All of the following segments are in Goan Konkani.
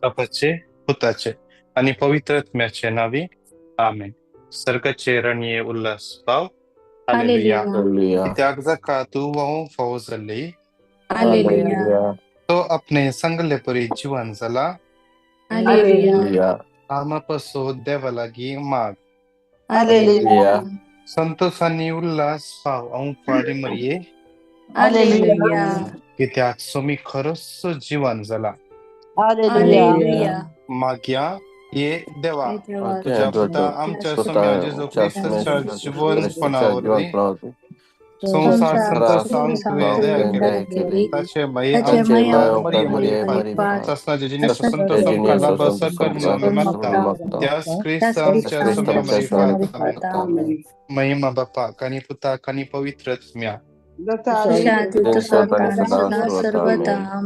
बापाचे, पुताचे आनी पवित्र आत्म्याचे नांवी, आमेन. सर्गाचे रणये उल्हास पाव. हालेलुया. हालेलुया. कित्याक जाका तूं व्हांवूंक फावो जाल्ली, हालेलुया. तो आपणे सांगले परी जिवन जाला. हालेलुया. आमा पासो देवा लागीं माग. हालेलुया. संतोष आनी उल्हास पाव अंवपारी मरये. हालेलुया. कित्याक सोमी खरोच जिवन जाला. हालेलुया. मागया ये देवा, तुज्या पुता आमच्या सोम्या जेजू क्रिस्ताच्या जिवनपणा वरवीं संवसार संतोषान तुवें दया केली, ताचे मागीर आमच्या मरिये मरिफात सासणाचे जिणेचो संतोष आमकां लाभ कर म्हणून आमी मागता, त्याच क्रिस्त आमच्या सोम्या मरिफात. आमेन. महिमा बापाक आनी पुताक आनी पवित्र आत्म्याक.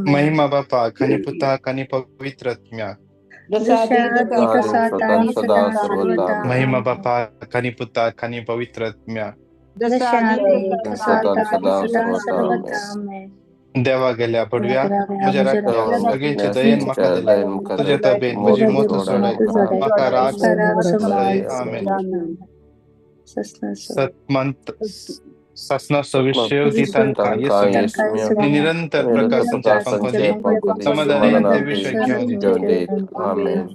महिमा बापाक आनी पुताक आनी पवित्र आत्म्याक. महिमा बापाक आनी पुताक आनी पवित्र आत्म्याक. देवा गेल्या पडव्या म्हज्या राखण्या, सगळींचे दयेन म्हाका दिले, तुजे तबेन म्हजी मोत सोडय, म्हाका राख सोडय. आमेन. सतमंत सासनाचो विशय दी तांकां येसू आनी निरंतर प्रकाशांचे पंख दी, समाधानान ते विशय घेवन दी. आमेन.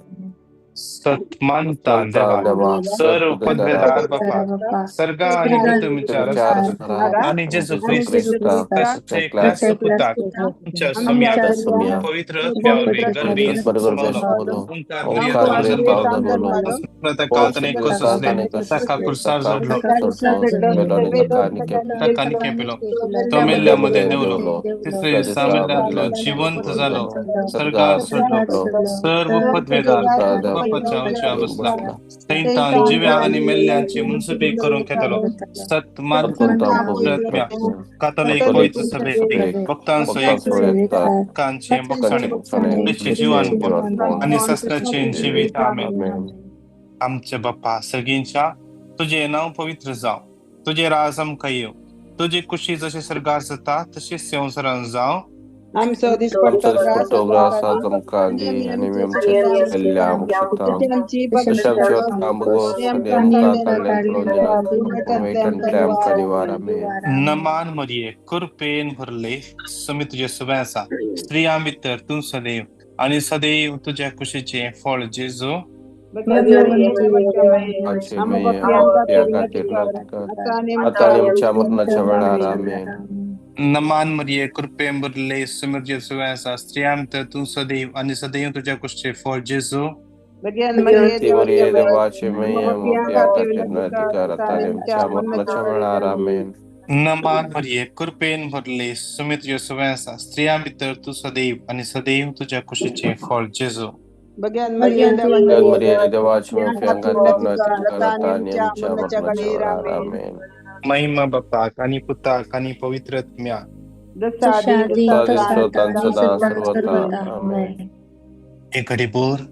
सतमानता देवा, सर्व पदवेदार बापा, सर्गा आनी पृथ्वीच्या रस्त्यार आनी जेजू क्रिस्त ताचे एकल्याच पुताक आमच्या सोम्याक पवित्र आत्म्या वरवीं गर्भीन समावलो, ओंकार मरियेंत जल्मलो, ताका सोंसलें, ताका कुर्सार जडलो, ताका निकेपेलो, तो मेल्ल्या मदें देंवलो, तिसरे दिसा मेल्ल्यांतलो जिवंत जालो, सर्गार चडलो, सर्व पदवेदार बापाच्या उंचा बसला, सैतान जिव्या आनी मेल्ल्यांची मुन्सुबी करूंक येतलो. सतमानता आत्म्या, कातोलीक पवित्र सभेक, भक्तांचो एककांचें भोगसणें, क्रिस्ती जिवानपण आनी सासणाचें जिवीत. आमेन. आमचे बापा सर्गींच्या, तुजें नांव पवित्र जावं, तुजें राज आमकां येवं, तुजी कुशी जशें सर्गार जाता तशीच संवसारांत जावं. आमचो दिसपट्टो ग्रास आज आमकां दी आनी आमच्या केल्ल्या आमकां निवार. आमेन. नमान मरिये, कृपेन भरले, समी तुजे सुबें आसा, स्त्रियां भितर तूं सदैव आनी सदैव तुज्या कुशीचें फळ जेजू. आता आनी आमच्या मरणाच्या वेळार. आमेन. नमान मरिये, कृपेन भरले, समी तुजे सुबें आसा, स्त्रियां भितर तूं सदैव आनी सदैव तुज्या कुशीचें फळ जेजू. मरिये देवाचे मये, मोप्या खातीर अधिकार आता आनी आमच्या मरणाच्या वेळार. आमेन. नमान मरिये, कृपेन भरले, समी तुजे सुबें आसा, स्त्रियां भितर तूं सदैव आनी सदैव तुज्या कुशीचें फळ जेजू. मरिये देवाचे मोप्या खातीर अधिकार आता आनी आमच्या मरणाच्या वेळार. आमेन. महिमा बापाक आनी पुताक आनी पवित्र आत्म्याक. एक घडी भर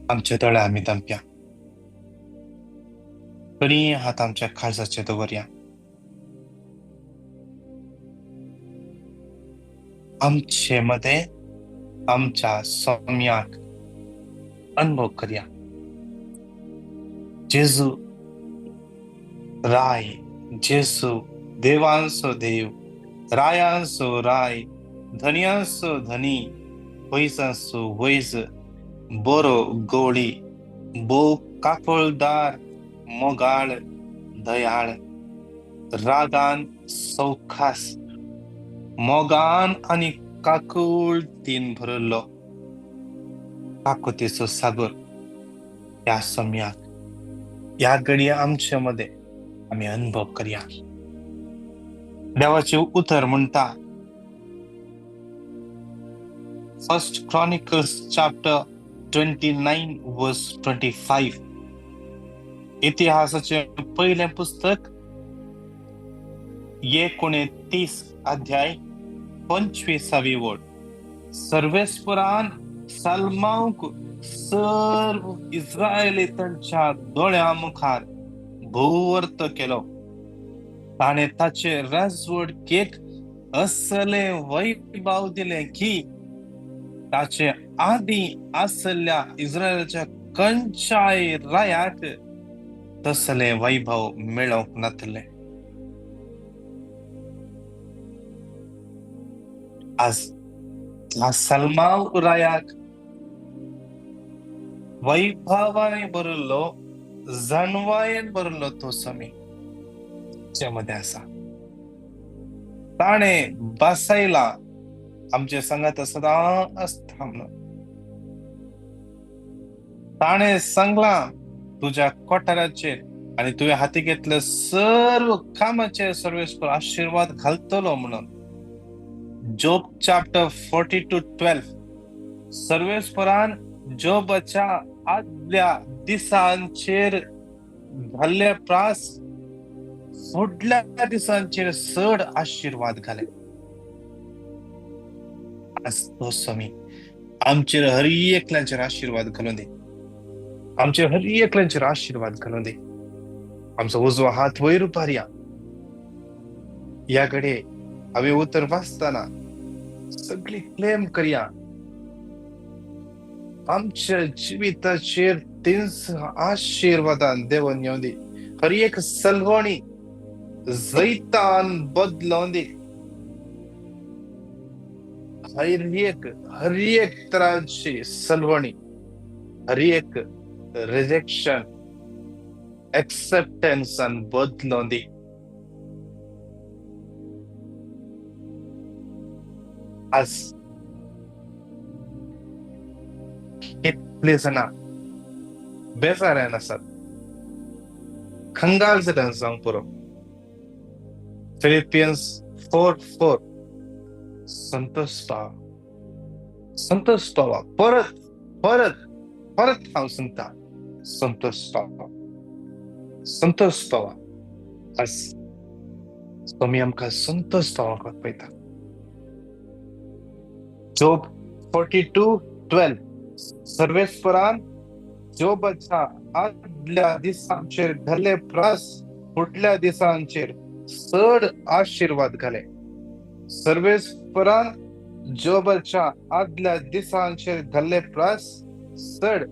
आमचे दोळे आमी धांपया, तरी हात आमच्या काळजाचे दवरया. आमचे मदें आमच्या सोम्याक अनुभव करया. जेजू राय, जेजू देवांचो देव, रायांचो राय, धनयांचो धनी, वैजांचो वैज, बरो गोळी, भोव काकळदार, मोगाळ, दयाळ, रागान सवकास, मोगान आनी काकुळतीन भरिल्लो काकुतीचो सागर. ह्या सम्याक ह्या घडये आमचे मदें आमी अनुभव करया. देवाचें उतर म्हणटा, 1 Chronicles chapter 29 verse 25, इतिहासाचें पयलें पुस्तक 29 अध्याय 25वी वळ. सर्वेस्परान सालमांक सर्व इस्रायलितांच्या दोळ्यां मुखार भोवर्त केलो. ताणें ताचे राजवटकेक असलें वैभव दिलें की ताचे आदी आसल्या इस्रायलाच्या खंयच्याय रायाक तसले वैभव मेळोवंक नातले. आज ह्या सलमाव रायाक वैभवाने भरिल्लो, जाणवायेन भरिल्लो तो समी मदें आसा. ताणें बसयला आमचे सांगात सदां आसता म्हणून. ताणें सांगलां तुज्या कोठाराचेर आनी तुवें हाती घेतले सर्व कामाचेर सर्वेस्पर आशिर्वाद घालतलो म्हणून. जोब चॅप्टर 42:12 सर्वेस्परान जोबाच्या आदल्या दिसांचेर घाल्ले प्रास फुडल्या दिसांचेर चड आशिर्वाद घाले. आज तो स्वामी आमचेर हर एकल्यांचेर आशिर्वाद घालून दी, आमचेर हर एकल्यांचेर आशिर्वाद घालून दी. आमचो उजवो हात वयर उबारया. ह्या घडये हांवें उतर वाचतना सगळी क्लेम करया, आमच्या जिविताचेर तेंच आशिर्वादान देवान येवं दी. हर एक सलवणी जैतान बदलोवन दी. हर एक तराची सलवणी, हर एक रिजेक्शन एक्सेप्टन्सान बदलोवन दी. आज कितले जाणां बेजारान आसात, खंगाल जाल्यान जावंक पुरो. फिलिपियन्स 4:4 संतोष पावा, संतोष पावा. परत परत परत हांव सांगता, संतोष पावा, संतोष पावा. आज तुमी आमकां संतोष पावपाक पळयता. जोब 42:12 सर्वेस्परान जोबाच्या आदल्या दिसांचेर घाले प्रास फुडल्या दिसांचेर चड आशिर्वाद घाले. सर्वेस्परान जोबाच्या आदल्या दिसांचेर घाले प्रास चड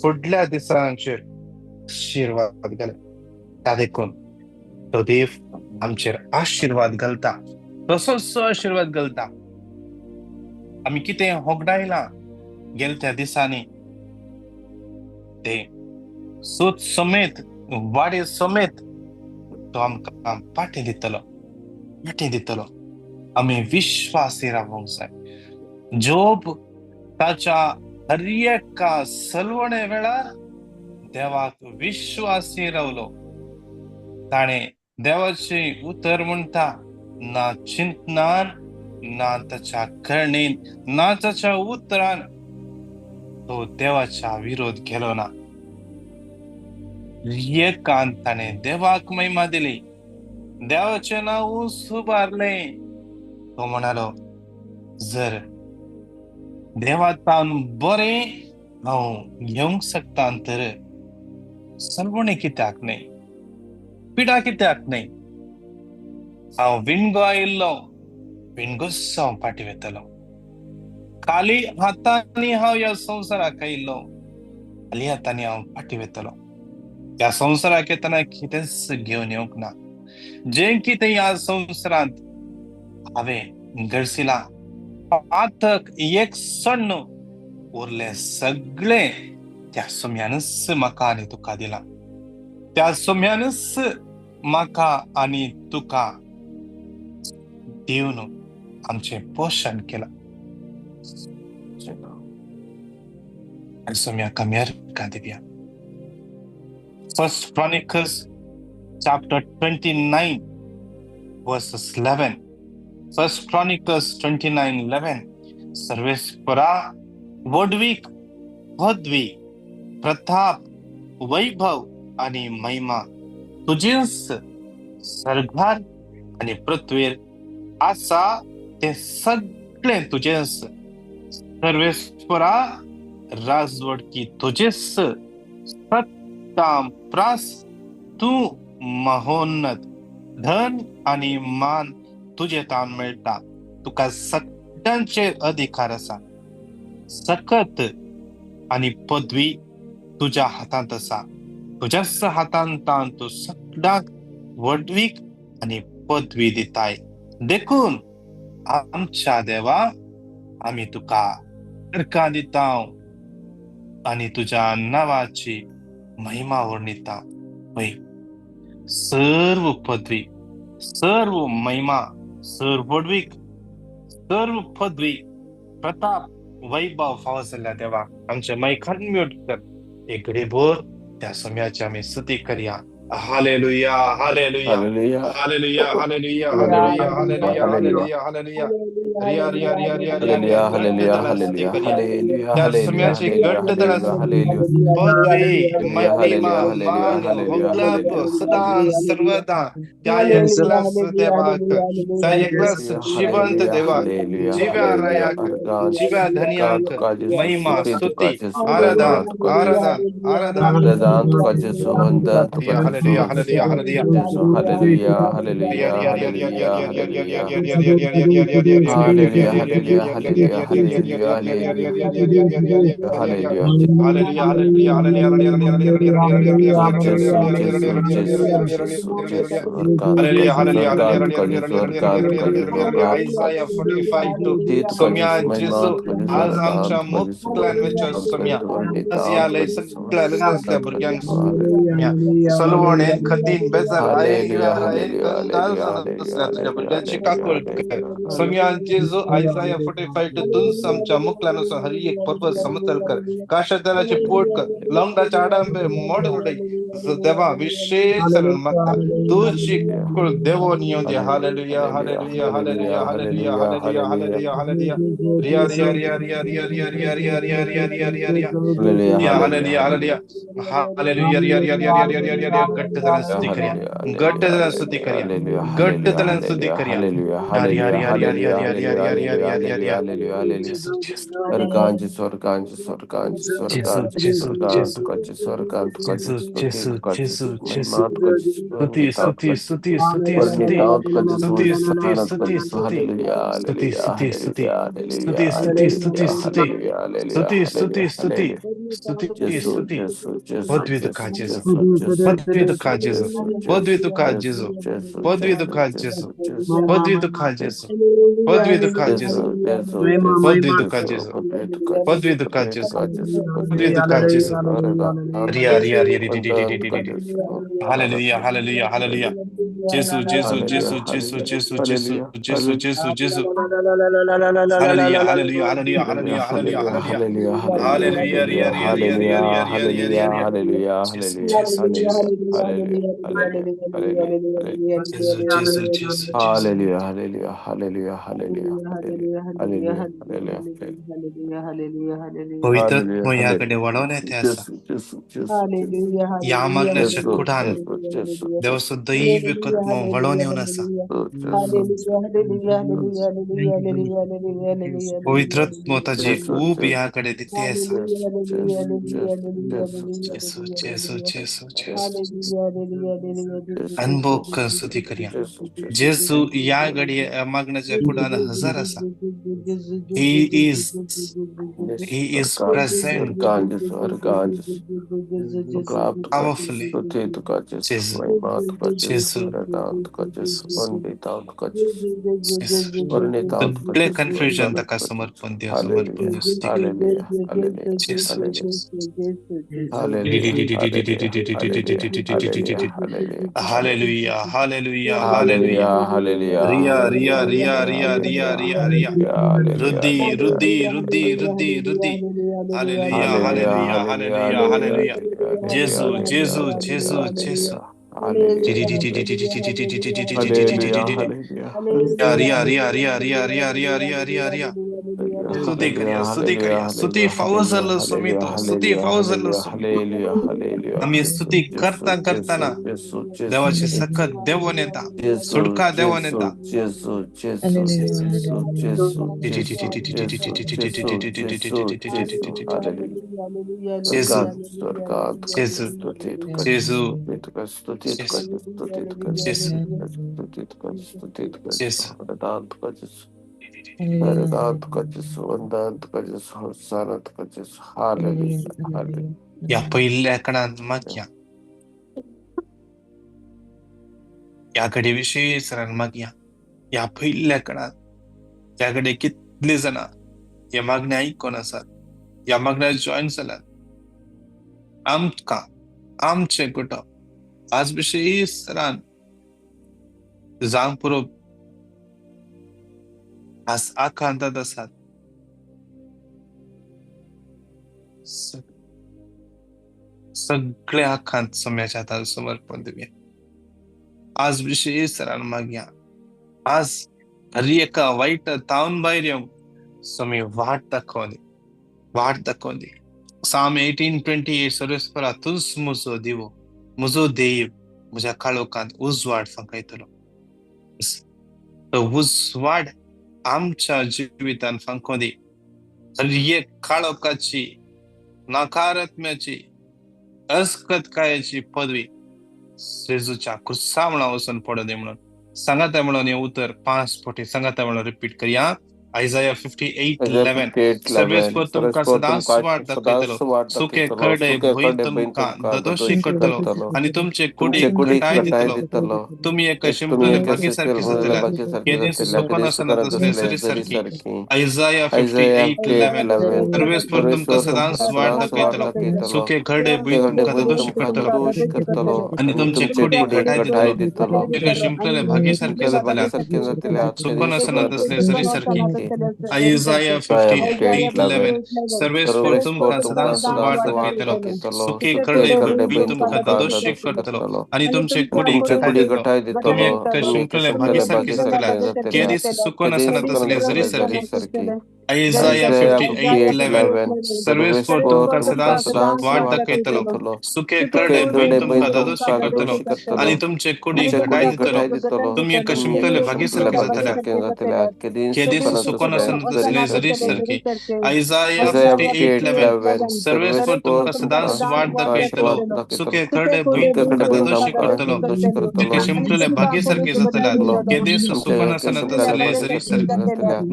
फुडल्या दिसांचेर आशिर्वाद घाले. त्या देखून तो देव आमचेर आशिर्वाद घालता, तसोच आशिर्वाद घालता. आमी कितें होगडायलां गेले त्या दिसांनी ते सूत समेत वाडे समेत तो आमकां पाटी दितलो, पाटी दितलो. आमी विश्वासी रावंक जाय. जोब ताच्या हर एका सलवणे वेळार देवाक विश्वासी रावलो. ताणें देवाचें उतर म्हणटा, ना चिंतनान, ना ताच्या करणेन, ना ताच्या उतरान तो देवाच्या विरोध केलो ना. एकान ताणें देवाक महिमा दिली, देवाचें नांव सुबारलें. तो म्हणालो, जर देवातान बरें हांव घेवंक शकता तर सलवणी कित्याक न्हय, पिडा कित्याक न्हय? हांव विणगो आयिल्लो, विणगोच हांव फाटीं वतलो. खाली हातांनी हांव ह्या संवसाराक आयिल्लो, खाली हातांनी हांव फाटीं वतलो. ह्या संवसाराक येतना कितेंच घेवन येवंक ना. जें कितें ह्या संवसारांत हांवें गळसिलां, पातक एक सण्ण उरलें सगळें त्या सोम्यानच म्हाका आनी तुका दिलां. त्या सोम्यानच म्हाका आनी तुका दिवन आमचें पोशण केलां. सोम्याक आमी अर्घां दिवया. First Chronicles chapter 29 verses 11. First Chronicles 29:11. सर्वेस्परा व्हडवीक, पदवी, प्रताप, वैभव आनी महिमा तुजेच सर्गार आनी पृथ्वीर आसा तें सगळें तुजेच. सर्वेस्परा राजवडकी तुजेच, सत्ता प्रास तूं महोन्नत, धन आनी मान तुजे तान मेळटा, तुका सगळ्यांचेर अधिकार आसा. सकत आनी पदवी तुज्या हातांत आसा. तुज्याच हातांत तूं सगळ्याक व्हडवीक आनी पदवी दिताय. देखून आमच्या देवा आमी तुका अर्कां दिता आनी तुज्या नांवाची महिमा वर्णिता. वय सर्व पदवी, सर्व महिमा, सर्व व्हडवीक, सर्व पदवी, प्रताप, वैभव फावो जाल्ल्या देवा आमच्या मायकान म्यूट कर. एक घडीभर त्या समयाची आमी स्तुती करया. Hallelujah, hallelujah, hallelujah, hallelujah, hallelujah, hallelujah, hallelujah, hallelujah, hallelujah. Riya Riya Riya Riya Riya Riya. Hallelujah, घट्ट hallelujah, त्याला स्तुती hallelujah, करया. hallelujah, त्या hallelujah, समयाची hallelujah, घट्ट त्याला hallelujah, hallelujah. पदवी, hallelujah, महिमा, hallelujah, hallelujah, मान, hallelujah, होगलाप hallelujah, सदां सर्वदा त्या एकलाच देवाक, त्या एकलाच जिवंत hallelujah, देवाक, hallelujah, जिव्या hallelujah. रायाक, अर्गान जिव्या तुका धनयांक तुका जेसू, महिमा, स्तुती तुका स्तुती, जेसू, महिमा आराधन, तुका जेसू, आराधन, आराधन. प्रदान तुका जेसू, वंदन तुका hallelujah, जेसू, hallelujah, hallelujah. जेसू, hallelujah, hallelujah, hallelujah, hallelujah. Hallelujah, hallelujah, hallelujah, hallelujah, hallelujah, hallelujah. Jezu, Jezu, Jezu, Jezu, Jezu. अर्गान तुका जेसू, अर्गान तुका जेसू, अर्गान तुका जेसू, अर्गान तुका आयझाया जेसू. 45:2. स्तुती तुका सोम्या जेसू, महिमा जेसू तुका जेसू, आज आराधन आमच्या तुका जेसू, मुखल्यान वंदन तुका सोम्या जेसू, वर्णितान आज ह्या तुका लय जेसू, सगळ्या लग्न आसल्या वंदन तुका भुरग्यांक जेसू, हालेलुया. सोम्या सलवणेन खतीन बेजार हालेलुया, आयला हालेलुया, कंगाल हालेलुया, जावन हालेलुया, आसल्या तुज्या हालेलुया, भुरग्यांची हालेलुया, काकूळ कर. हालेलुया. सोम्या जेजू आयझाया 45:2 तूंच आमच्या मुखल्यान वचून हर एक पर्वत समतल कर, काशादाराचे पोट कर, लवंडाचे आडांबे मोडून उडय. देवा विशेष जावन मागता तुजी कुळ देवोन येवं दी. Hallelujah, hallelujah, hallelujah, hallelujah, hallelujah, hallelujah, hallelujah, hallelujah, hallelujah. Hallelujah, hallelujah. Riya Riya Riya Riya Riya Riya Riya Riya Riya Riya Riya Riya Riya. Hallelujah, Riya hallelujah, hallelujah, hallelujah, hallelujah, Riya Riya Riya Riya Riya Riya Riya. घट्ट जाल्यान स्तुती करया, hallelujah, घट्ट जाल्यान स्तुती करया, hallelujah, घट्ट hallelujah, जाल्यान स्तुती करया. hallelujah, Riya hallelujah, Riya Riya Riya hallelujah, Riya Riya hallelujah, Riya Riya Riya Riya. hallelujah, hallelujah, hallelujah. Jezu, Jezu, अर्गान जेसू, अर्गान जेसू, अर्गान जेसू, जेसू, अर्गान जेसू, जेसू, अर्गान जेसू, तुका जेसू, अर्गान तुका जेसू, जेसू, स्तुती जेसू, तुका जेसू, जेसू, जेसू. महिमा तुका जेसू, स्तुती, वंदिता स्तुती, तुका जेसू, स्तुती, स्तुती, स्तुती, वर्णिता तुका जेसू, स्तुती, स्तुती, होशाना तुका स्तुती, जेसू, स्तुती, हालेलुया, स्तुती, हालेलुया, स्तुती, स्तुती, हालेलुया, स्तुती, हालेलुया, स्तुती, स्तुती, हालेलुया, स्तुती, हालेलुया, हालेलुया, स्तुती, स्तुती, हालेलुया, स्तुती, हालेलुया. स्तुती, जेसू, स्तुती. जेसू, जेसू, पदवी तुका जेसू, जेजू, जेसू, जेसू, पदवी जेसू, तुका जेजू, जेसू, पदवी जेसू, तुका जेसू, जेजू, जेसू, पदवी जेसू, तुका जेजू, जेसू, जेसू, पदवी तुका जेजू, पदवी तुका जेसू, जेजू, जेसू, पदवी जेसू, तुका जेसू, जेजू, पदवी तुका पदवी जेसू, तुका पदवी जेजू, तुका जेसू, पदवी पदवी तुका तुका जेजू. जेसू, अर्गान रिया तुका रिया जेसू, रिया रि रि रि वंदन रि तुका रि रि. जेसू, हालेलुया, आराधना hallelujah, hallelujah. Jezu, Jezu, hallelujah, Jezu, Jezu, hallelujah, Jezu, Jezu, hallelujah, Jezu, hallelujah, Jezu, Jezu. Hallelujah, hallelujah, hallelujah, hallelujah, hallelujah, hallelujah, hallelujah, hallelujah. Hallelujah, hallelujah. Riya hallelujah, Riya Riya Riya hallelujah, Riya Riya Riya Riya hallelujah, Riya. Hallelujah, जेसू, hallelujah, Jezu, Jezu, hallelujah, hallelujah, hallelujah, hallelujah, Jezu, Jezu, Jezu, Jezu. Hallelujah, hallelujah, hallelujah, hallelujah, hallelujah, hallelujah, hallelujah, पवित्र hallelujah, आत्मो ह्या hallelujah. कडेन वाडोवण्यात आसा. जेसू, जेसू, जेसू, जेसू, ह्या मागण्याच्या जेसू, कुडान जेसू, जेसू, देवाचो जेसू, दैवी आत्मो वळोवन येवन आसा. जेसू, पवित्र आत्मो ताजी जेसू, ऊब जेसू, ह्या कडेन दिती आसा. जेसू, जेसू, जेसू, जेसू, जेसू, जेसू, जेसू, जेसू. जेसू, अनुभव कर स्तुती करया. जेसू, जेसू, जेसू ह्या घडये मागण्याच्या कुडान हजर आसा. He is, he is अर्गान जेसू, present अर्गान जेसू, अर्गान जेसू, तुका तुका powerfully. स्तुती तुका जेसू, जेसू, महिमा तुका जेसू, जेसू, वरदान तुका जेसू, वंदिता तुका जेसू, जेसू. वर्णिता तुका सगळे जेसू, कन्फ्युजन वंदन ताका तुका जेसू. समर्पण दिया, हालेलुया, समर्पण दिया, स्तुती कर. Hallelujah, hallelujah, Jezu, hallelujah, Jezu. Hallelujah, hallelujah, hallelujah, hallelujah, hallelujah, hallelujah, hallelujah, hallelujah, hallelujah. Hallelujah, Riya Riya hallelujah, Riya Riya Riya hallelujah, Riya Riya. Hallelujah, रुद्धी hallelujah, रुद्धी रुद्धी रुद्धी रुद्धी. Hallelujah, hallelujah, hallelujah, hallelujah, hallelujah, hallelujah. Hallelujah, जेसू, hallelujah, जेसू, hallelujah, Jezu, Jezu. Hallelujah, hallelujah, hallelujah, Riya Riya Riya Riya Riya Riya Riya Riya Riya Riya. स्तुती हालेलुया, करया, स्तुती हालेलुया, करया, स्तुती हालेलुया, फावो हालेलुया, जाल्लो हालेलुया, सुमितो, स्तुती हालेलुया, फावो जाल्लो हालेलुया, सुमितो. Hallelujah, hallelujah. आमी जेसू, स्तुती जेसू, करता जेसू, करताना जेसू, जेसू, देवाची जेसू, सकत देवोन येता, जेसू, सुटका देवोन जेसू, येता. जेसू, Jezu, Jezu. Jezu, Jezu, Jezu, Jezu, Jezu, Jezu, Jezu, hallelujah. जेसू, organ organ तुका जेसू, स्तुती तुका जेसू, स्तुती तुका स्तुती तुका जेसू, स्तुती तुका जेसू, स्तुती तुका स्तुती तुका जेसू. वरदान तुका जेसू. स्वर्गांत तुका जेजू, वंदन तुका जेजू, होसाना तुका जेजू. Hallelujah, hallelujah. ह्या पयल्या कणांत मागया, ह्या घडये विशेश सरान मागया. ह्या पयल्या कणांत ह्या घडये कितले जाणां ह्या मागण्या आयकोन आसात, ह्या मागण्या जॉयन जाल्यात. आमकां आमचें कुटुंब आज विशेश सरान जावंक पुरो आज आकांतात आसात. सगळे आकांत सम्याच्या हातान समर्पण दिवया. आज विशेश सरान मागया, आज हर एका वायट तावन भायर येवंक स्वामी वाट दाखोवंदी, वाट दाखोवंदी. साम 18:28 सर्वेस्परा तूंच म्हजो दिवो, म्हजो देव म्हज्या काळोखांत उजवाड फांकायतलो. तो उजवाड आमच्या जिवितान फांकोवंदी. हर एक काळोखाची, नकारात्म्याची, अस्कतकायेची पदवी जेजूच्या क्रुसावणा वचून पडूं दी म्हणून सांगाता म्हणून हें उतर 5 फावटी सांगाता म्हणून रिपीट करया. आयजाया 58:11 सर्वेस्पर तुमकां सदांच वाट दाखयतलो, सुके खरडे भंय तुमकां ददोशी करतलो आनी तुमचे कुडीक घटाय दितलो. तुमी एका शिंपलेले बागी सारकी जातले, केदींच सुकोन आसना तसले सरी सारकी. आयजाया 58:11 सर्वेस्पर तुमकां सदांच वाट दाखयतलो, सुके खरडे भंय तुमकां ददोशी करतलो आनी तुमचे कुडीक घटाय दितलो. एका शिंपलेले भागी सारकी जातले, सुकोन आसना तसले सरी सारकी. आयजाया 58:11 सर्वेस्पर तुमकां सदांच वाट दाखयतलो, सुके खरडे भंय तुमकां ददोशी करतलो आनी तुमचे कुडीक घटाय दितलो. तुमी एका शिंपलेले भागी सारकी जातले, केदींच सुकोन आसना तसले जरी सारकी. आयजाया 58:11 सर्वेस्पर तुमकां सदांच वाट दाखयतलो, सुके खरडे भंय तुमकां ददोशी करतलो आनी तुमचे कुडीक घटाय दितलो. तुमी एका शिंपलेले भागी सारकी जातले, केदींच सुकोन आसना तसले जरी सारकी. आयजाया 58:11 सर्वेस्पर तुमकां सदांच वाट दाखयतलो, सुके खरडे भंय तुमकां ददोशी करतलो, एका शिंपलेले भागी सारकी जातले, केदींच सुकोन आसना तसले जरी सारकी.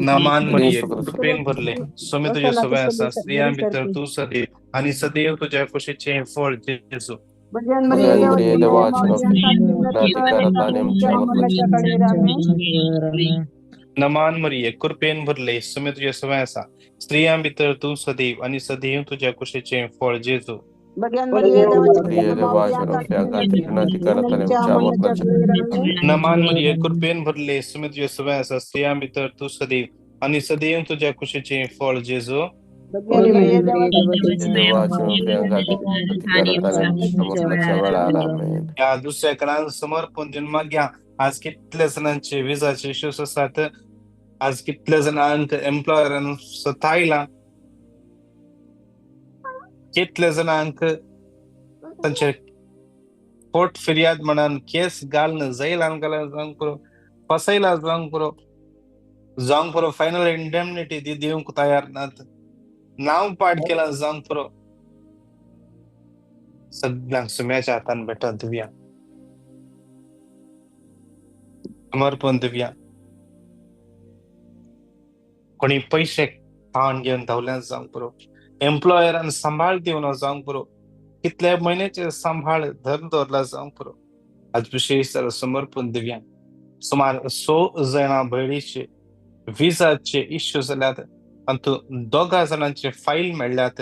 नामान मरिये, कृपेन भरले, स्वामी तुझ्या सवय आसा, स्त्रियां भितर तूं सदैव आनी सदैव तुज्या कुशीचें फळ जेजू. नमान मरिये, कृपेन भरले, स्वामी तुझ्या सवय आसा, स्त्रियां भितर तूं सदैव आनी सदैव तुज्या कुशीचें फळ जेजू. नमान मरिये, कृपेन भरले, स्वामी तुझ्या सवय आसा, स्त्रियां भितर तूं सदैव आनी सदैव तुज्या कुशीचें फळ जेजू. ह्या दुसऱ्या कणान समर्पण दिवन मागया. आज कितल्या जाणांचे विजाचे इश्यूज आसात, आज कितल्या जाणांक एम्प्लॉयरान सतायला, कितल्या जाणांक तांचे कोर्ट फिर्याद म्हणान केस घालून जैलान घाला जावंक पुरो, फसयला जावंक पुरो, जावंक पुरो फायनल इंडेमनिटी ती दिवंक तयार नात, नांव पाड केला जावंक पुरो. सगळ्यांक सुम्याच्या हातान भेटत दिवया, समर्पण दिवया. कोणी पयशे खावन घेवन धांवल्यान जावंक पुरो, एम्प्लॉयरान सांबाळ दिवन जावंक पुरो, कितल्या म्हयन्याचे सांबाळ धरून दवरला जावंक पुरो. आज विशेश समर्पण दिवया. सुमार 6 जाणां भयणीचे विजाचे इश्यू जाल्यात, तातूंत 2 जाणांचे फायल मेळ्ळ्यात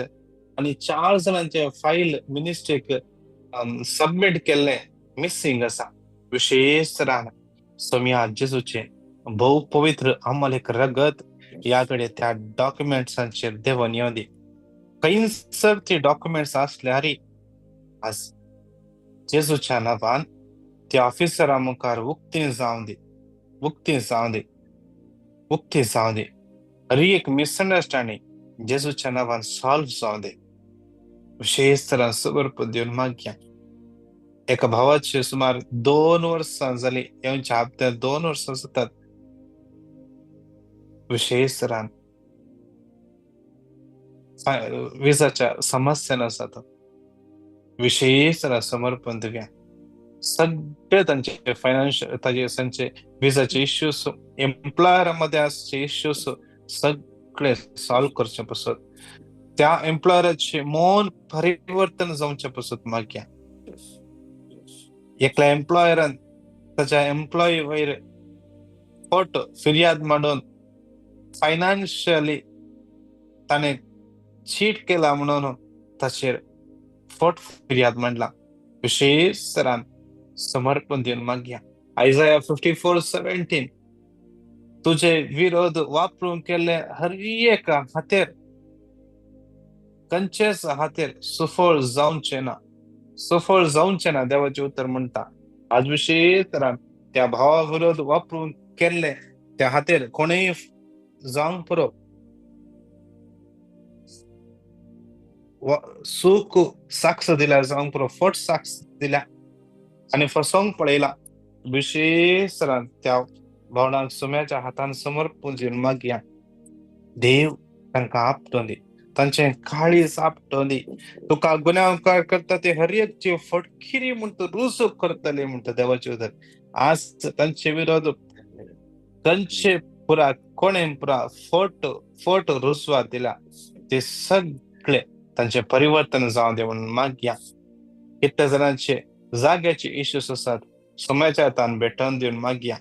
आनी 4 जाणांचे फायल मिनिस्ट्रीक सबमीट केल्ले मिसींग आसा. विशेश तरान सोम्या जेजूचें भोव पवित्र अमल एक रगत ह्या कडेन त्या डॉक्युमेंट्सांचेर देंवन येवं दी. खंयसर ती डॉक्युमेंट्स आसल्यार आज जेजूच्या नांवान त्या ऑफिसरा मुखार उक्ती जावं दी, उक्ती जावं दी, उक्ती जावं दी. हर एक मिसअंडरस्टँडींग जेजूच्या नांवान सॉल्व जावं दी. विशेश तरान समर्पण दिवन मागया. एका भावाचे सुमार 2 वर्सां जालीं, येवच्या हप्त्यात 2 वर्सां जातात. विशेश तरान विजाच्या समस्यान आसात. विशेश तरान समर्पण दिवया. सगळे तांचे फायनान्शियल ताजे तांचे विजाचे इश्यूज, एम्प्लॉयरा मदें आसचे इश्यूज सगळे सॉल्व करचे पसत, त्या एम्प्लॉयराचे मन परिवर्तन जावचे पसत मागया. एकल्या एम्प्लॉयरान ताच्या एम्प्लॉई वयर फट फिर्याद मांडून फायनान्शियली ताणें चीट केला म्हणून ताचेर फट फिर्याद मांडला. विशेष सरान समर्पण दिवन मागया. आयजाया 54:17 तुझे विरोध वापरून केल्ले हर एका हातेर कंचेच हातेर सुफळ जावचें ना, सफळ जावचें ना. देवाचें उतर म्हणटा. आज विशेष तरान त्या भावा विरोध वापरून केल्ले त्या हातेर कोणूय जावंक पुरो सूख साक्ष दिल्या, जावंक पुरो फट साक्ष दिल्या आनी फसोवंक पळयला. विशेष तरान त्या भावनांक सुम्याच्या हातान समर्पण दिवन मागया. देव तांकां आपटों दी, तांचें काळीज आपटों दी. तुका गुन्यांवकार करता ते हर एक जीव फटकिरी म्हणटा रुजू करतले म्हणटा देवाचे उतर. आज तांचे विरोध तांचे पुरा कोणें पुरा फट फट रुजवा दिला ते सगळे तांचे परिवर्तन जावं दे म्हणून मागया. कितल्या जाणांचे जाग्याचे इश्यूज आसात सोम्याच्या हातान भेटोवन दिवन मागया.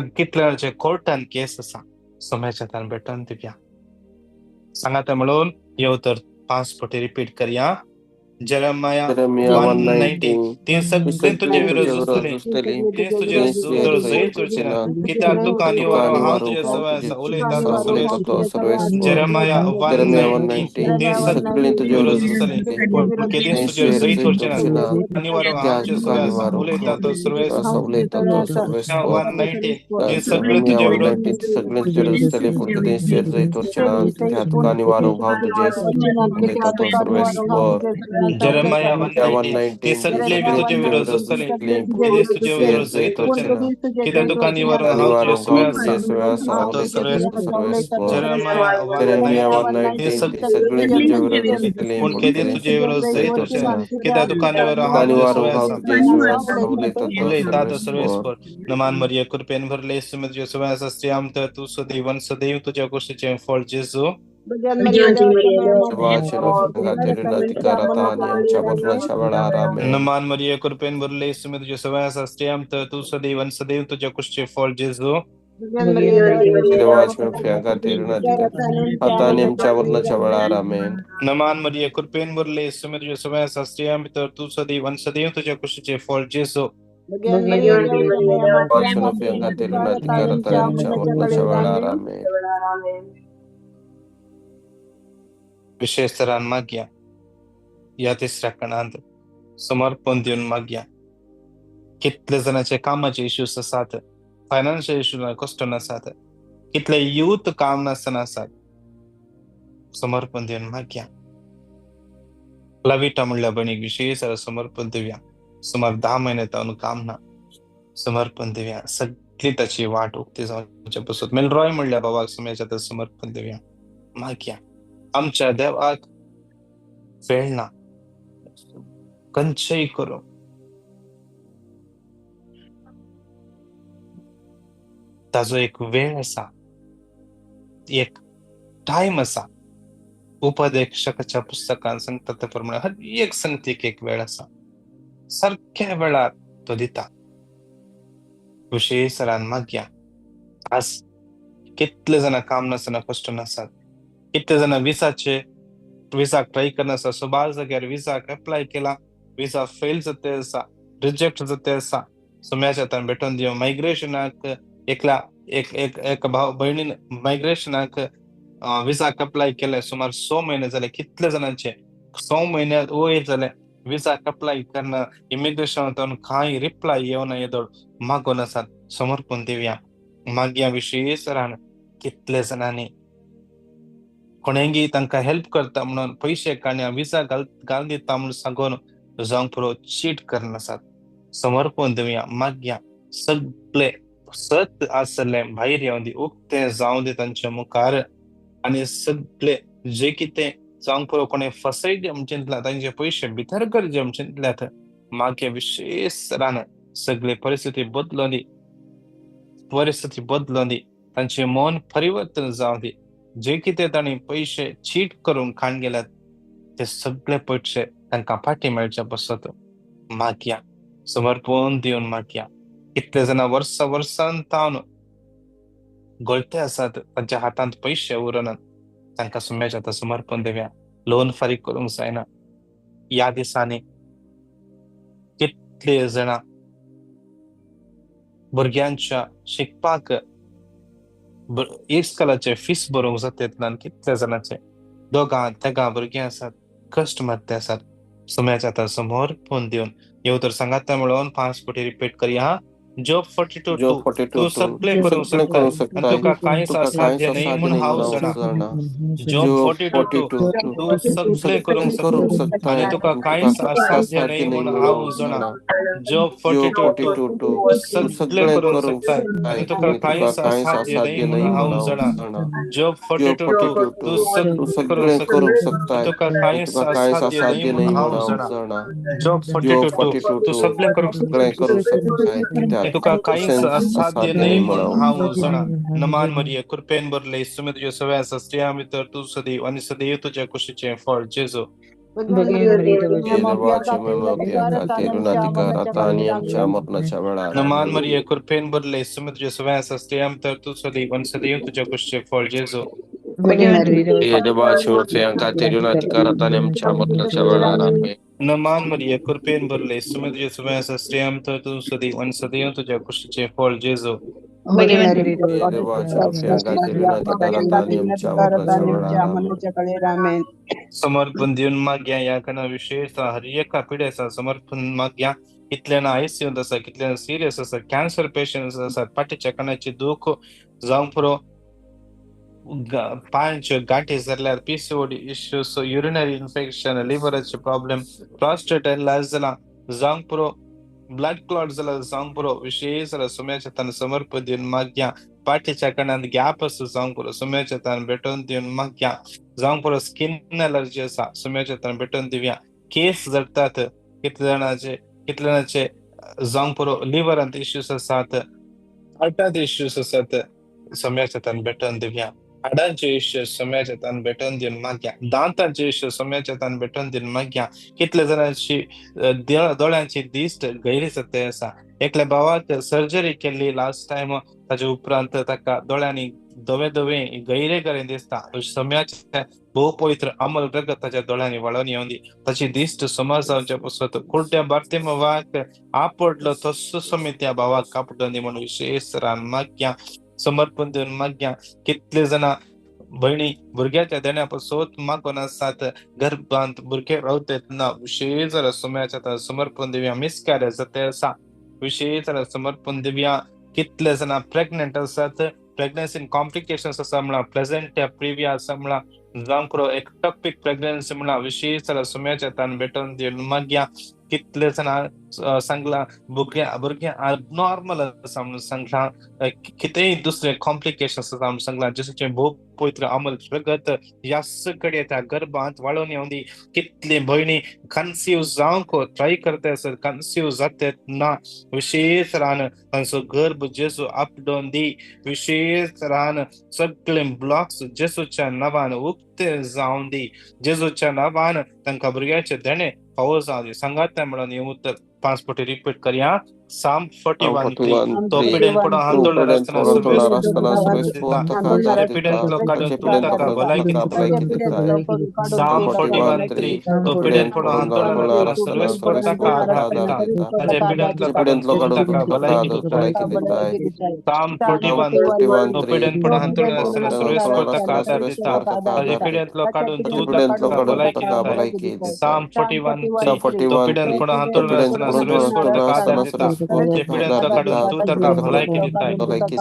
कितल्या जाणांचे कोर्टान केस आसा सोम्याच्या हातान भेटोवन दिवया. सांगाता म्हणून येव तर 5 पटी रिपीट करया. जेरेमाया 1:19 ते सगळे तुझे विरोध झुजतले, ते तुझे जैत वचचे ना, कित्याक तुका निवारो हांव तुजे सवय आसा उलयता तो सर्वेश्वर. जेरेमाया 1:19 ते सगळे तुझे विरोध झुजतले, पूण केदींच तुजेर जैत वचचे ना, निवारो हांव तुजे सवय आसा उलयता तो सर्वेश्वर. 1:19 ते सगळे तुझे विरोध झुजतले, पूण केदींच तुजेर जैत वचचे ना, कित्याक तुका निवारो हांव तुजे उलयता तो सर्वेश्वर. जेरेमाया 1:19 ते सगळे तुझे विरोध झुजतले, केदींच तुजे विरोध जैत वचचे ना, कित्याक तुका निवारो हांव तुजे सवय आसा तो सर्वेश्वर. जेरेमाया 1:19 ते सगळे तुझे विरोध झुजतले, पूण केदींच तुजे विरोध जैत वचचे ना, कित्याक तुका निवारो हांव तुजे सवय आसा उलयता तो सर्वेश्वर. नमान मरिया कृपेन भरले, येशू तुझे सवय आसा, स्त्रियां तर तूं सदैव सदैव तुज्या कुशीचें फळ जेजू. नमान मरिया कृपेन भरले, येशू तुझे सवय आसा, स्त्रियां तर तूं सदैव सदैव तुज्या कुशीचें फळ जेजू. नमान मरिया कृपेन भरले, येशू तुझे सवय आसा, स्त्रियां तर तूं सदैव सदैव तुज्या कुशीचें फळ जेजू. विशेष तरान मागया. ह्या तिसऱ्या कणांत समर्पण दिवन मागया. कितले जाणांचे कामाचे इश्यूज आसात, फायनान्शियल इश्यू कश्ट आसात, कितले यूथ काम नासतना आसात, समर्पण दिवन मागया. लविटा म्हणल्या भयणीक विशेष समर्पण दिवया. सुमार 10 म्हयने तावन काम ना, समर्पण दिवया. सगळी ताची वाट उक्ती जावचे पसून मेलरॉय म्हणल्या बाबाक सुम्याच्या तर समर्पण दिवया. मागया. आमच्या देवाक वेळ ना, कंचेय करूं. ताजो एक वेळ आसा, एक टायम आसा. उपदेशकाच्या पुस्तकान सांगता ते प्रमाणे हर एक संगतीक एक वेळ आसा, सारक्या वेळार तो दिता. विशेष सरान मागया. आज कितले जाणां काम नासतना कश्ट नासात, कितले जाणां विसाचे विसाक ट्राय करना आसा, सुमार जाग्यार विसाक एप्लाय केला, विसा फेल जाते आसा, रिजेक्ट जाते आसा. सोम्याच्या हातान भेटोवन दिव. मायग्रेशनाक एकला एक एक एक भाव भयणीन मायग्रेशनाक विसाक अप्लाय केले, सुमार 6 म्हयने जाले. कितले जाणांचे 6 म्हयने वयर जाले विसाक अप्लाय करना, इमिग्रेशन कांय रिप्लाय येवना, येदोळ मागून आसात. समर्पण दिवया. मागया विशेष रान कितले जाणांनी कोणेंगी तांकां हेल्प करता म्हणून पयशे काडण्या विसा घाल दिता म्हणून सांगून जावंक पुरो चीट करनासात. समर्पण दिवया. मागया. सगळे सत आसलें भायर येवन दी, उक्तें जावं दी तांच्या मुखार, आनी सगळे जे कितें जावंक पुरो कोणें फसयले म्हण चिंतला, तांचे पयशे भितर करचे म्हण चिंतल्यात, मागे विशेष रान सगळे परिस्थिती बदलून दी, परिस्थिती बदलून दी, तांचे मन परिवर्तन जावं दी. जे कितें तांणी पयशे चीट करून खाण गेल्यात ते सगळे पयशे तांकां फाटीं मेळचे पसत मागया, समर्पण दिवन मागया. कितले जाणां वर्सां वर्सान तावन गळते आसात, तांच्या हातांत पयशे उरनात, तांकां सुम्याच्या आतां समर्पण दिवया. लोन फारीक करूंक जायना. ह्या दिसांनी कितले जाणां भुरग्यांच्या शिकपाक इस्कॉलाचे फीस भरूंक जाता, कितले जाणांचे दोगां तेगां भुरगीं आसात, कश्ट मारते आसात. सुम्याच्या आतां समर्पण दिवन येव तर सांगाता म्हणून 5 कोटी रिपीट करया. जोब 42:2 तूं सगळें करूंक शकता आनी तुका कांयच असाध्य न्हय म्हूण हांव जाणा. जोब 42:2 तूं सगळें करूंक शकता आनी तुका कांयच असाध्य न्हय म्हूण हांव जाणा. जोब 42:2 तूं सगळें करूंक शकता आनी तुका कांयच असाध्य न्हय म्हूण हांव जाणा. जोब 42:2 तूं सगळें करूंक शकता आनी तुका कांयच असाध्य न्हय म्हूण हांव जाणा. जोब 42:2 तूं सगळें करूंक शकता तुका कांयच असाध्य न्हय म्हूण हांव जाणा. नमान मरिये, कृपेन भरले, सुमे तुज्या सगळ्या आसा, स्त्रियां भितर तूं सदैव आनी सदैव तुज्या कुशीचें फळ जेजू. नमान मरिये, कृपेन भरले, सुमे तुज्या सगळ्या आसा, स्त्रियां भितर तूं सदैव आनी सदैव तुज्या कुशीचें फळ जेजू. नमान मरिये, कृपेन भरले, सुमे तुज्या सगळ्या आसा, स्त्रियां भितर तूं सदैव आनी सदैव तुज्या कुशीचें फळ जेजू. समर्पण दिवन मागया. ह्या काना विशेष हर एका पिड्याचा समर्पण मागया. कितल्यान आयसीयूंत आसा, कितल्यान सिरियस आसा, कॅन्सर पेशंट्स आसात, फाटीच्या कणाची दूख जावंक पुरो, पांयांच्यो गांठी जाल्यार, पीसीओडी इश्यूज, युरिनरी इन्फेक्शन, लिव्हराचे प्रॉब्लेम, प्रॉस्टेट एनलार्ज जाला जावंक पुरो, ब्लड क्लॉट जाला जावंक पुरो, विशेष जाल्यार सुम्याच्या तान समर्पण दिवन मागया. पाठीच्या कणांत गॅप आसा जावंक पुरो, सुम्याच्या तान भेटोवन दिवन मागया. जावंक पुरो स्किन एलर्जी आसा, सुम्याच्या तान भेटोवन दिवया. केस जडटात कितले जाणाचे, कितले जाणाचे जावंक पुरो लिव्हरांत इश्यूज आसात, हार्टांत इश्यूज आसात, सुम्याच्या तान भेटोवन दिवया. हाडांचे इश्यू सुम्याच्या तान भेटोवन दिवन मागया. दांतांचे इश्यू सुम्याच्या तान भेटोवन दिवन मागया. कितले जाणांची दोळ्यांची दिश्ट गैरी जाता आसा. एकल्या भावाक सर्जरी केल्ली लास्ट टायम, ताजे उपरांत ताका दोळ्यांनी धवे धवे गैरे गैरे दिसता. सुम्याच्या भोव पवित्र अमल रगत ताच्या दोळ्यांनी वळोवन येवन दी, ताची दिश्ट सुमार जावच्या पसत. कुड्ड्या बार्तिमवाक आपडलो तसो समेत त्या भावाक आपडलो दी म्हणून विशेष रान मागया, समर्पण दिवन मागया. कितले जाणां भयणी भुरग्याच्या देण्या पसत मागून आसात, गर्भांत भुरगे रावतात ना, विशेष जाल्यार सुम्याच्या समर्पण दिवया. मिसकॅरेज जाता आसा, विशेष जाल्यार समर्पण दिवया. कितले जाणां प्रेग्नंट आसात, प्रेग्नन्सीन कॉम्प्लिकेशन्स आसा म्हणा, प्रेजेंट प्रिविया आसा म्हणा, जावंक पुरो एक्टॉपिक प्रेग्नन्सी म्हणा, विशेष जाल्यार सुम्याच्या तान भेटोवन दिवन मागया. कितले जाणां सांगला भुरगें अबनॉर्मल आसा म्हणून सांगला, कितेंय दुसरे कॉम्प्लिकेशन्स आसा म्हणून सांगला, जेजूचें भोव पवित्र अमल रगत ह्या सगळे त्या गर्भांत वाळोवन येवन दी. कितले भयणी कन्सीव जावंक ट्राय करता आसत, कन्सीव जातात ना, विशेष रान तांचो गर्भ जेजू आपडोवन दी. विशेष रान सगळे ब्लॉक्स जेजूच्या नांवान उक्ते जावन दी. जेजूच्या नांवान तांकां भुरग्याचे देणें फावो जावं दी. सांगाता म्हणून हें उतर 5 पटी रिपीट करया. Psalm 41:3 तो पिडेन पडो हांतोळणार आसतना सुरवेस पिडेंतलो काडून तूं ताका भलायकी दिता. Psalm 41:3 तो पिडेन पडो हांतोळणार आसतना सुरवेस ताका आधार दिता, ताचे पिडेंतलो काडून तूं ताका भलायकी दिता. Psalm 41:3 तो पिडेन पडो हांतोळणार आसतना सुरवेस ताका आधार दिता, ताचे पिडेंतलो काडून तूं ताका भलायकी दिता. Psalm 41:3 तो पिडेन पडो हांतोळणार आसतना सुरवेस ताका आधार दिता, पिडेंतलो काडून तूं ताका भलायकी दिता.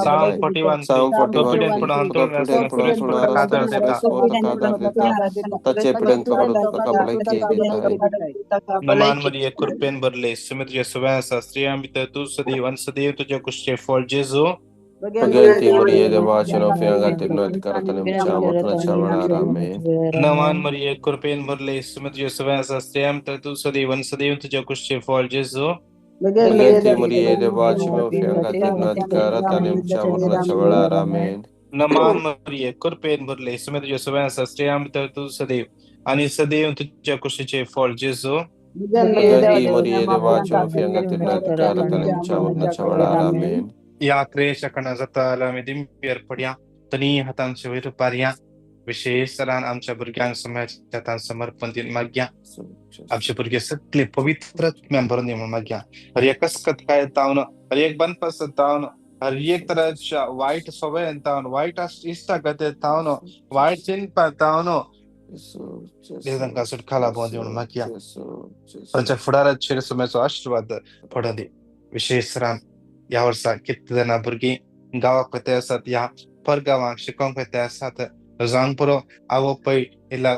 Psalm 41:3 तो पिडेन पडो हांतोळणार आसतना सुरवेस ताका आधार दिता, नमान मरिये, कृपेन भरले, सुमे तुझे सवय आसा, स्त्रियां भितर तूं सदैव आनी सदैव तुज्या कुशीचें फळ जेजू. Pagenti Maria देवाचे fiangatir Amén. नमान मरिये कृपेन भरले सुमत सव्यास स्त्रियां तर तू सदैव सदैव तुझ्या कुशचे फळ जेजू। Pagenti Maria देवाचे fiangatir Amén. नमान मरिये कृपेन भरले सुमत सव्यास स्त्रियां तर तू सदैव आणि सदैव तुझ्या कुशीचे फळ जेजू। Pagenti Maria देवाचे fiangatir Amén. या क्रियेच्या कणा जाता आमी दिंबीर पडया तनी हातांचे वयर पारया विशेष तरान आमच्या भुरग्यांक समाजाच्या हातान समर्पण दिवन मागया। आमचे भुरगे सगळे पवित्र आत्म्यान भरून दी म्हणून मागया। हर एक कसकत काय तावन, हर एक बनपास तावन, हर एक तराच्या वायट सवयेन तावन, वायट इश्टागते तावन, वायट चिंतपा तावन तांकां सुटका लाभोवन दी म्हणून मागया। तांच्या फुडाराचेर सुम्याचो आशिर्वाद पडोवन दी। विशेष तरान ह्या वर्सा कितले जाणां भुरगीं गांवाक वयता आसात ह्या परगांवाक शिकोवंक वयता आसात, जावंक पुरो आवय पय इल्ला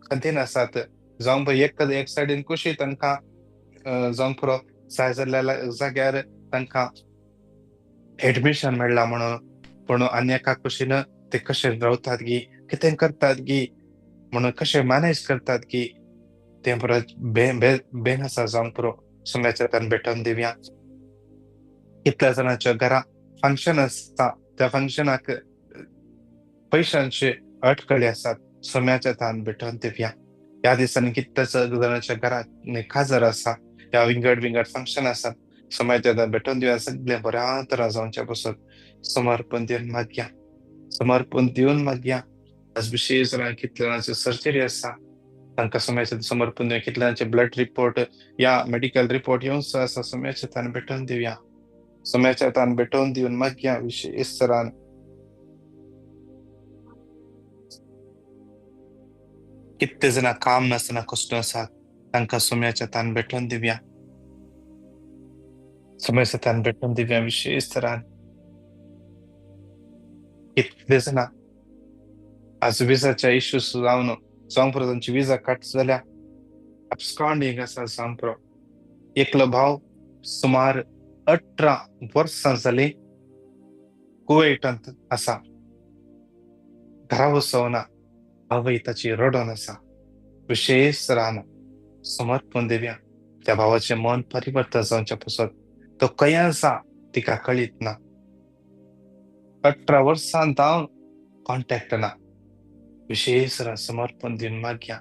खंतीन आसात, जावंक पुरो एक एक सायडीन कुशी तांकां जावंक पुरो जाय जाल्यार जाग्यार तांकां एडमिशन मेळ्ळां म्हणून, पूण आनी एका कुशीन ते कशें रावतात गी, कितें करतात गी म्हणून, कशें मॅनेज करतात गी तें परत बेन आसा जावंक पुरो सुम्याच्या हातान भेटोवन दिवया। कितल्या जाणांच्या घरा फंक्शन आसता त्या फंक्शनाक पयशांचे अटकळी आसात, सोम्याच्या हातान भेटोवन दिवया। ह्या दिसांनी कितल्या जाणांच्या घरांत काजार आसा ह्या विंगड विंगड फंक्शन आसात, सोम्याच्या हातान भेटोवन दिवया। सगळें बऱ्या तरा जावच्या पसत समर्पण दिवन मागया, समर्पण दिवन मागया। आज विशेष जाणां कितल्या जाणांची सर्जरी आसा तांकां सोम्याच्या समर्पण दिवया। कितल्या जाणांचे ब्लड रिपोर्ट या मेडिकल रिपोर्ट येवचो आसा, सोम्याच्या हातान भेटोवन दिवया। सोम्याच्या हातान भेटोवन दिवन मागया। विशेष तरान कितले जाणां काम नासतना कश्ट आसात तांकां सोम्याच्या हातान भेटोवन दिवया, सोम्याच्या हातान भेटोवन दिवया। विशेष तरान कितले जाणां आज विजाच्या इश्यूज जावन जावंक पुरो तांची विजा कट जाल्या, अबस्कॉन्डिंग आसा जावंक पुरो। एकलो भाव सुमार 18 वर्सां जालीं कुवेटांत आसा, घरा वसवना, आवय ताची रडोन आसा। विशेष तरान समर्पण दिवया। त्या भावाचें मन परिवर्तन जावच्या पसत तो खंय आसा तिका कळीत ना, 18 वर्सां जावन कॉन्टॅक्ट ना। विशेष तरान समर्पण दिवन मागया।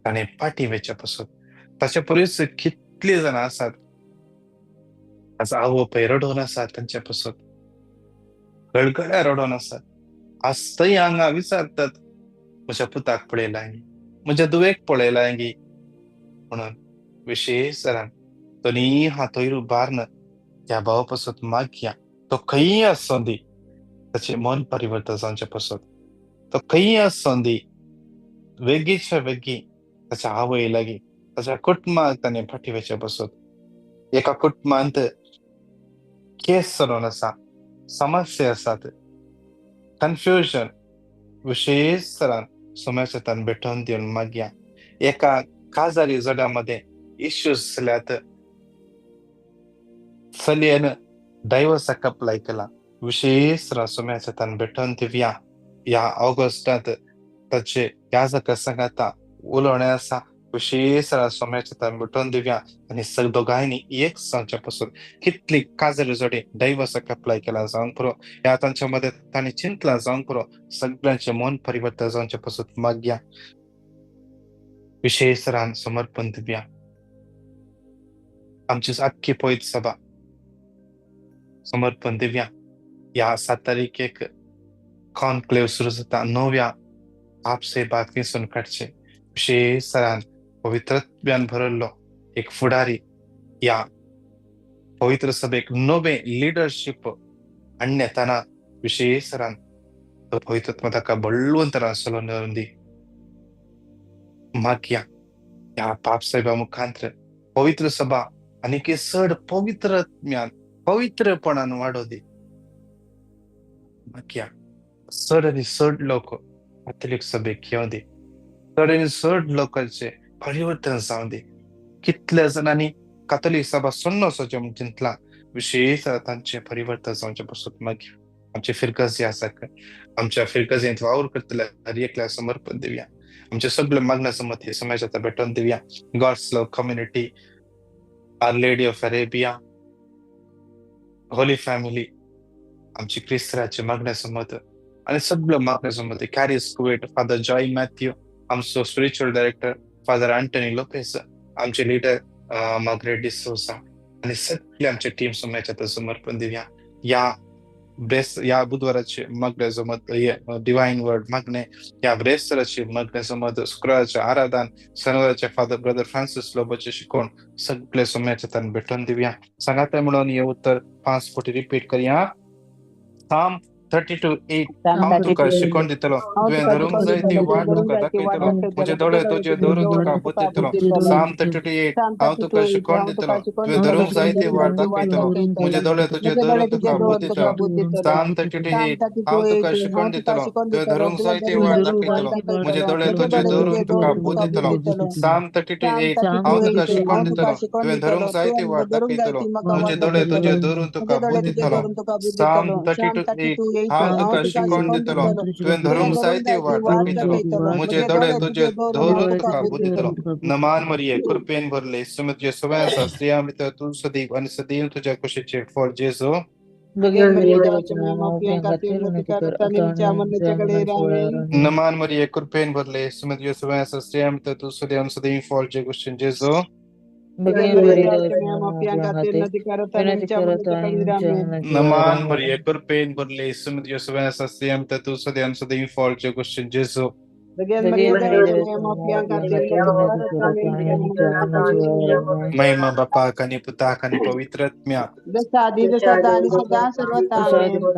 ताणें पाटी वयच्या पसत ताचे परीस कितली जाणां आसात आज आवय पय रडोवन आसात, तांच्या पसत गळगळ्या रडोवन आसात। आज थंय हांगा विचारतात म्हज्या पुताक पळयलां गी, म्हज्या धुवेक पळयलां गी म्हणून। विशेष तरान दोनी हातोय उबारन त्या भावा पसत मागया। तो खंय आसूं दी ताचें मन परिवर्तन जावच्या पसत, तो खंय आसूं दी वेगीच्या वेगीं ताच्या आवय लागीं ताच्या कुटुंबाक ताणें फाटी वयच्या पसत। एका कुटुंबांत केस चलोवन आसा, समस्या आसात, कन्फ्युजन, विशेष तरान सोम्याच्या हातान भेटोवन दिवन मागया। एका काजारी जोड्या मदें इश्यूज जाल्यात, चलयेन डायवर्साक अप्लाय केला, विशेष तरान सोम्याच्या हातान भेटोवन दिवया। ह्या ऑगस्टांत ताचे ह्या सांगाता उलोवणें आसा, विशेष तरान सोम्याच्या हातान भेटोवन दिवया। आनी सग दोगांयनी एक जावच्या पसून कितली काजारी जोडी डायवर्साक अप्लाय केला जावंक पुरो, ह्या तांच्या मदें तांणी चिंतलां जावंक पुरो, सगळ्यांचें मन परिवर्तन जावच्या पसून मागया। विशेष तरान समर्पण दिवया। आमची आख्खी पवित्र सभा समर्पण दिवया। ह्या 7 तारखेक कॉन्क्लेव सुरू जाता, 9व्या आपसे बात किसून काडचे। विशेष तरान पवित्रत्वान भरल्लो एक फुडारी ह्या पवित्र सभेक नवे लिडरशीप हाडण्यातना विशेष तरान पवित्रत्व ताका बळवंत तरान चलोवन दी मागया। ह्या पाप साहेबा मुखांतर पवित्र सभा आनीक चड पवित्र पवित्रपणान वाडो दी मागया। चड आनी चड लोक काथोलीक सभेक येवं दी, चड आनी चड लोकांचे परिवर्तन जावं दी। कितल्या जाणांनी काथोलीक सभा सोडून वचचें म्हूण चिंतलां, विशेष तांचें परिवर्तन जावचें पासत मागीर आमचे फिरगजी आसा आमच्या फिरगजेंत वावर करतले हर एकल्या समर्पण दिवया. आमचे सगळे मागण्या समत हे समाजात भेटून दिवया. God's love community, our lady of Arabia, holy family, आमची क्रिस्त्राचे मागण्या समत आणि सगळं मागण्या समत Charis Kuwait, father Joy Matthew, आमचो spiritual director father Antony Lopez, आमचे लिडर मार्गरेट डिसोसा आणि सगळे आमचे टीम समाजात समर्पण दिवया. या ब्रेस या बुधवाराचे मागण्या समत डिवाइन वर्ड मागणे, या ब्रेस्तराचे मागण्या समत शुक्राचे आराधन, शनिवाराचे फादर ब्रदर फ्रान्सिस लोबोचे शिकवण सगळे समाजात भेटून दिवया. सांगात म्हणून हे उत्तर 5 फावटी रिपीट करया. Psalm 32:8 हांव तुका शिकवण दितलो, तुवें धरूंक जाय ती वाट तुका दाखयतलो, म्हजे दोळे तुजे धरून तुका बुद्ध दितलो. Psalm 32:8 हांव तुका शिकवण दितलो, तुवें धरूंक जाय ती वाट दाखयतलो, म्हजे दोळे तुजे धरून तुका बुद्ध दितलो. Psalm 32:8 हांव तुका शिकवण दितलो, तुवें धरूंक जाय ती वाट दाखयतलो, म्हजे दोळे तुजे धरून तुका बुद्ध दितलो. Psalm 32:8 हांव तुका शिकवण दितलो, तुवें धरूंक जाय ती वाट दाखयतलो, म्हजे दोळे तुजे धरून तुका बुद्ध दितलो. Psalm 32:8 हांव तुका शिकवण दितलो, तुवें धरूंक जाय ती वाट दाखयतलो, म्हजे दोळे तुजे धरून तुका बुद्ध दितलो. नमान मरिये, कृपेन भरले, सुमे तुजे सवय आसा, स्त्रियां भितर तूं सदैव आनी सदैव तुज्या कुशीचें फळ जेजू. नमान मरिये, कृपेन भरले, सुमे तुजे सवय आसा, स्त्रियां भितर तूं सदैव आनी सदैव फळ जे कुशीन जेजू. नमान मरिये, कृपेन भरले, सुमे तुजे सवय आसा, स्त्रियां भितर तूं सदैव आनी सदैव फळ जे कुशीन जेजू. महिमा बापाक आनी पुताक आनी पवित्र आत्म्याक.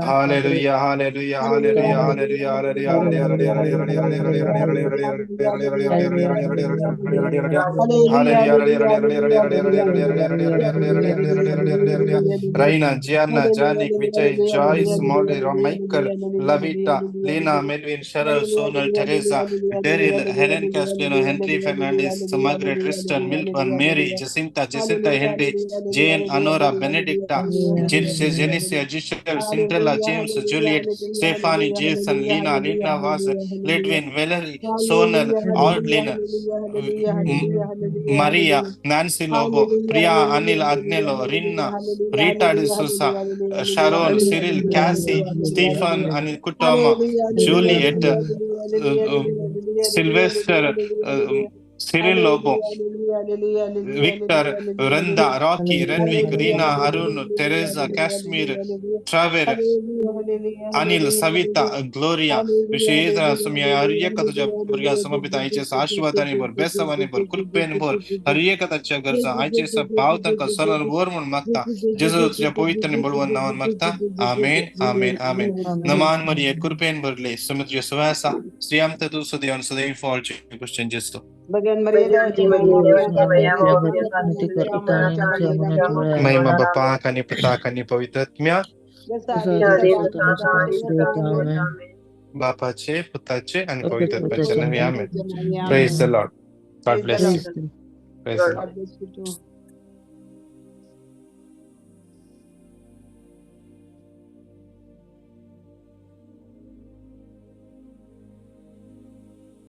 Hallelujah, hallelujah, hallelujah, hallelujah, hallelujah, hallelujah. Raina, Gianna, Janik, Vijay, Joyce, Molly, Michael, Lavita, Lena, Melvin, Cheryl, Sonal, Teresa, Daryl, Helen Castellano, Henry Fernandez, Margaret, Tristan, Milton, Mary, Jacinta, Jacinta, Henry, Jane, Anora, Benedicta, Jenicia, Giselle, Cinderella, James, Juliet, Stephanie, Jason, Lena, Lena Vaz, Lidwin, Valerie, Sonal, Aldlin, Maria, Nancy Lobo, Priya, Anil, Agnello, Rinna, Rita D'Souza, Sharon, Cyril, Cassie, Stephen, Anil Kutama, Juliet, Sylvester, Cyril Lobo, Victor, Randa, Rocky, Renwick, Reena, Arun, Teresa, Kashmir, Traver, Anil, Savita, Gloria. विशेष हर एक तुझ्या भुरग्या समर्पित आयचे आशीर्वादांनी भर, बेसवानी भर, कृपेन भर, हर एक ताच्या गरजा आयचे भाव तांकां सरळ भर म्हूण मागता. जेजू तुझ्या पवित्र आनी बळवंत नांवान मागता. आमेन, आमेन, आमेन. नमान मरिये, कृपेन भरले, सुमे तुजे सवय आसा, स्त्रियां भितर तूं सदैव आनी सदैव फळ क्रिश्चन जेजू. महिमा बापाक आनी पुताक आनी पवित्र आत्म्याक. बापाचे, पुताचे आनी पवित्र आत्म्याचे नांवान आमेन. Praise the lord. God bless you. Praise the lord.